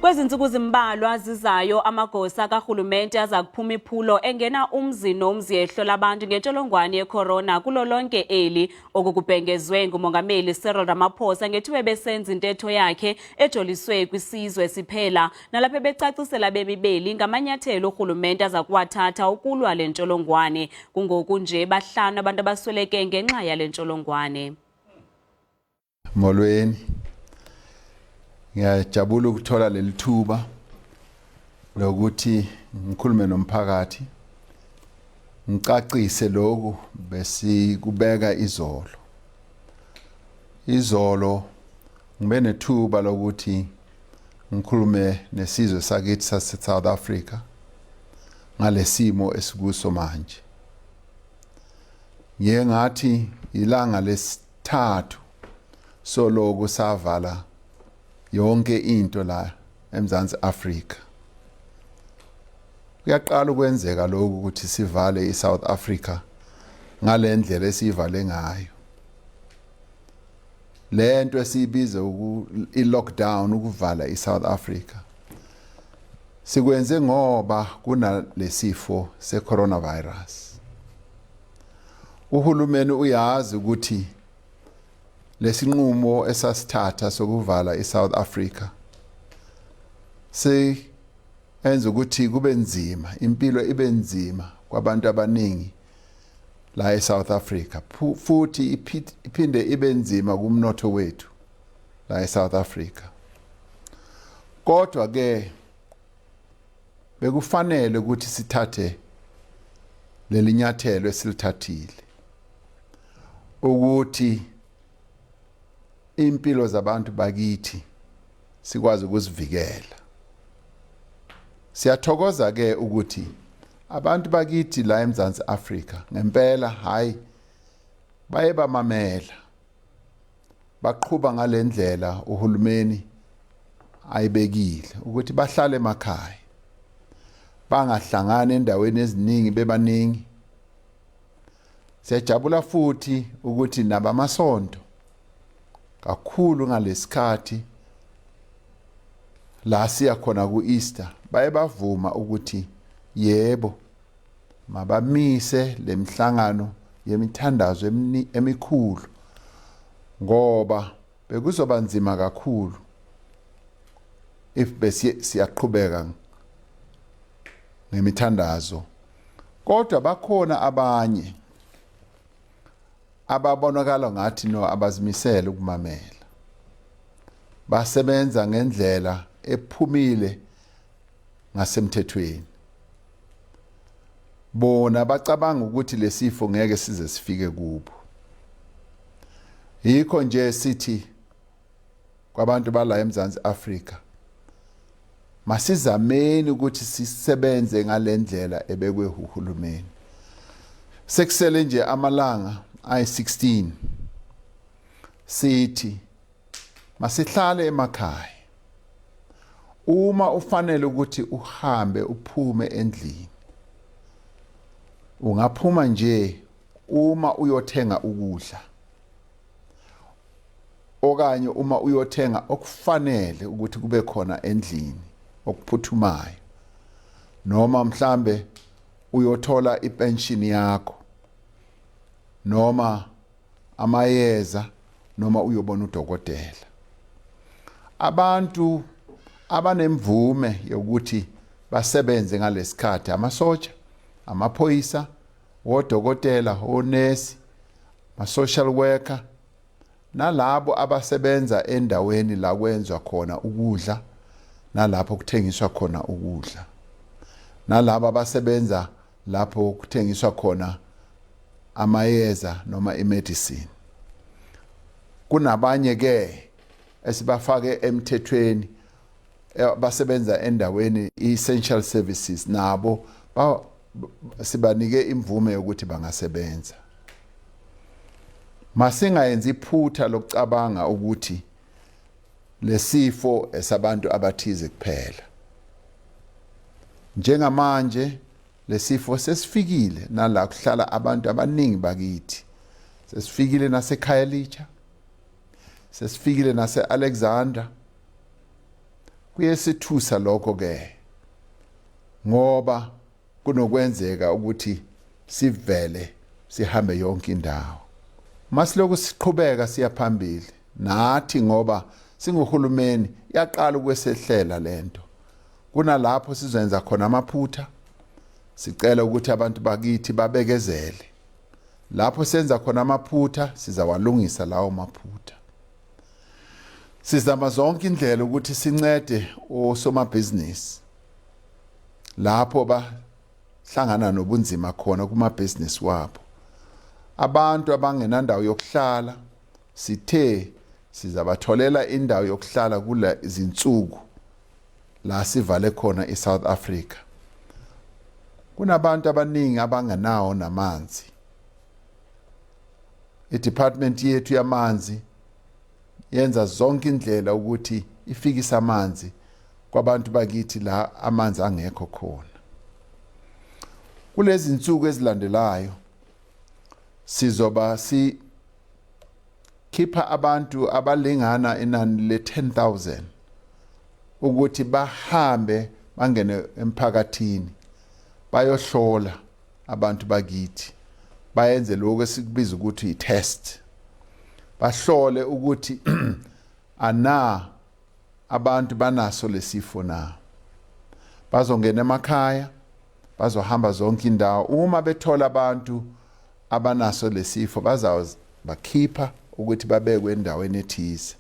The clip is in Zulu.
Kwezi ntsuku zimbalwa zizayo, amagosa karhulumente aza kuphuma iphulo engena umzi nomzi ehlola abantu ngentsholongwane yekhorona kulo lonke eli. Oku kubhengezwe nguMongameli Cyril Ramaphosa ngethuba ebesenza intetho yakhe ejoliswe kwisizwe siphela, nalapho ebecacisela abemi beli ngamanyathelo urhulumente aza kuwathatha ukulwa le ntsholongwane. Kungoku nje bahlanu abantu abasweleke ngenxa yale ntsholongwane. Molweni. Ngiyajabula ukuthola leli thuba lokuthi ngikhulume nomphakathi, ngicacise lokhu besikubeka izolo. Izolo ngibe nethuba lokuthi ngikhulume nesizwe sakithi sase South Africa ngalesimo esikuso manje. Ngiye ngathi ilanga lesithathu soloku savala yonke into la eMzansi Afrika. Kuyaqala ukwenzeka lokhu ukuthi sivale iSouth Africa ngalendlela esiyivale ngayo. Lento esiyibiza i-lockdown, ukuvala iSouth Africa, sikwenze ngoba kunalesifo se-coronavirus. Uhulumeni uyazi ukuthi lesinqumo esasithatha sokuvala iSouth Africa si enza ukuthi kube nzima, impilo ibe nzima kwabantu abaningi la eSouth Africa, futhi iphinde ibe nzima kumnotho wethu la eSouth Africa. Kodwa ke bekufanele ukuthi sithathe leli nyathelo esilithathile ukuthi impilo zabantu bakithi sikwazi ukuzivikela. Siyathokoza ke ukuthi abantu bakithi la eMzansi Afrika ngempela, hayi, baye bamamela, baqhuba ngalendlela uhulumeni ayibekile ukuthi bahlale emakhaya, bangahlangani endaweni eziningi bebaningi. Siyajabula futhi ukuthi nabamasonto kakhulu ngalesikhathi la siya khona ku-Easter baye bavuma ukuthi yebo, mabamise lemhlangano yemithandazo emikhulu, ngoba bekuzoba nzima kakhulu if bese siyaqhubeka ngemithandazo. Kodwa bakhona abanye ababonakala ngathi no, abazimisele ukumamela, basebenza ngendlela ephumile ngasemthethweni. Bona bacabanga ukuthi lesifo ngeke size sifike kubo. Yikho nje sithi kwabantu bala eMzansi Afrika, masizameni ukuthi sisebenze ngalendlela ebekwe uhulumeni. Sekusele nje amalanga ayi-16, sithi masihlale emakhaya. Uma ufanele ukuthi uhambe uphume endlini, ungaphuma nje uma uyothenga ukudla okanye uma uyothenga okufanele ukuthi kube khona endlini okuphuthumayo, noma mhlambe uyothola ipension yakho noma amayeza noma uyobona udokotela. Abantu abanemvume yokuthi basebenze ngalesikhathi amasotsha, amaphoyisa, odokotela, onesi, ma-social worker nalabo abasebenza endaweni la kwenzwa khona ukudla nalapho kuthengiswa khona ukudla, nalabo abasebenza lapho kuthengiswa khona amayeza noma imedicine. Kunabanye ke esibafake emthethweni abasebenza endaweni i-essential services, nabo sibanike imvume yokuthi bangasebenza. Masingayenzi iphutha lokucabanga ukuthi lesifo esabantu abathize kuphela. Njengamanje lesifo sesifikile nala kuhlala abantu abaningi bakithi, sesifikile naseKhayelitsha, sesifikile nase-Alexandra. Kuyesithusa lokho ke ngoba kunokwenzeka ukuthi sivele sihambe yonke indawo. Masiloku siqhubeka siya phambili nathi ngoba singuhulumeni yaqala ukwesehlela lento. Kunalapho sizenza khona amaphutha sicela ukuthi abantu bakithi babekezele. Lapho senza khona amaphutha sizawalungisa lawo maphutha. Sizama zonke indlela ukuthi sincede osomabhizinisi lapho bahlangana nobunzima khona kumabhizinisi wabo. Abantu abangenandawo yokuhlala sithe sizabatholela indawo yokuhlala kule zinsuku la sivale khona iSouth Africa. Kunabantu abaningi abangenawo namanzi. I-department yethu yamanzi yenza zonke indlela ukuthi ifikise amanzi kwabantu bakithi la amanzi angekho khona. Kulezi nsuku ezilandelayo sizoba sikhipha abantu abalingana inani le-10,000 ukuthi bahambe bangene emphakathini bayohlola abantu bakithi bayenze lokho esikubiza ukuthi i-test bahlole ukuthi ana abantu banaso lesifo na bazongena emakhaya bazohamba zonke indawo uma bethola abantu abanaso lesifo bazabakhipha ukuthi babekwe endaweni ethize.